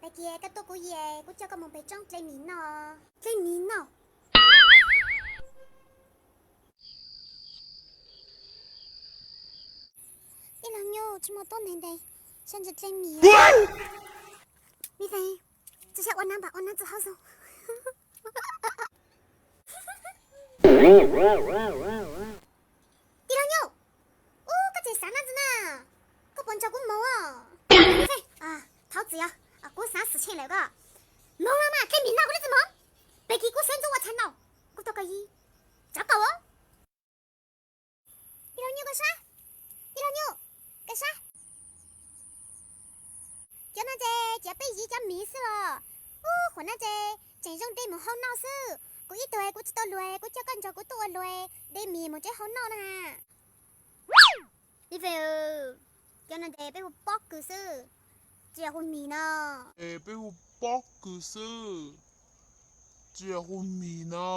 Pais kiag koj tuaj kuv ye, kuv coj koj mus pem roob dle mis noj. Dle mis noj? Tij laug Nyuj, tsis muaj tuab ntev ntev, sab ntsis dle mis. Mi feej, tsis yog ua nab npam ua nab txwm hauj zoo. Tij laug Nyuj, ub, koj tseem xav nab ntxwg na, koj puas nrog kuv mus os? Thov txim os, kuv xav xwm tshee lawm koj. Moog los mas, dle mis noj kuv lub txwm moog. Peb kis kuv xeeb ntxuv ua txhais no, kuv tuaj koj yig, tsav kaum os. Tij laug Nyuj koj sab, tij laug Nyuj koj sab. Cov no ces cov peb yig cov mis xwb os. Ub, qhuav no ces tseem zoo de mus hau noj xwb. Kuv ib tug kuv tsis tau luag, kuv coj koj nrog kuv tuaj ua luag, de mis mus tsev hau noj na. Ib feem, cov no ces peb hu pob kws xwb, tsis yog hu mis no. Es peb hu pob kws xwb, tsis yog hu mis no.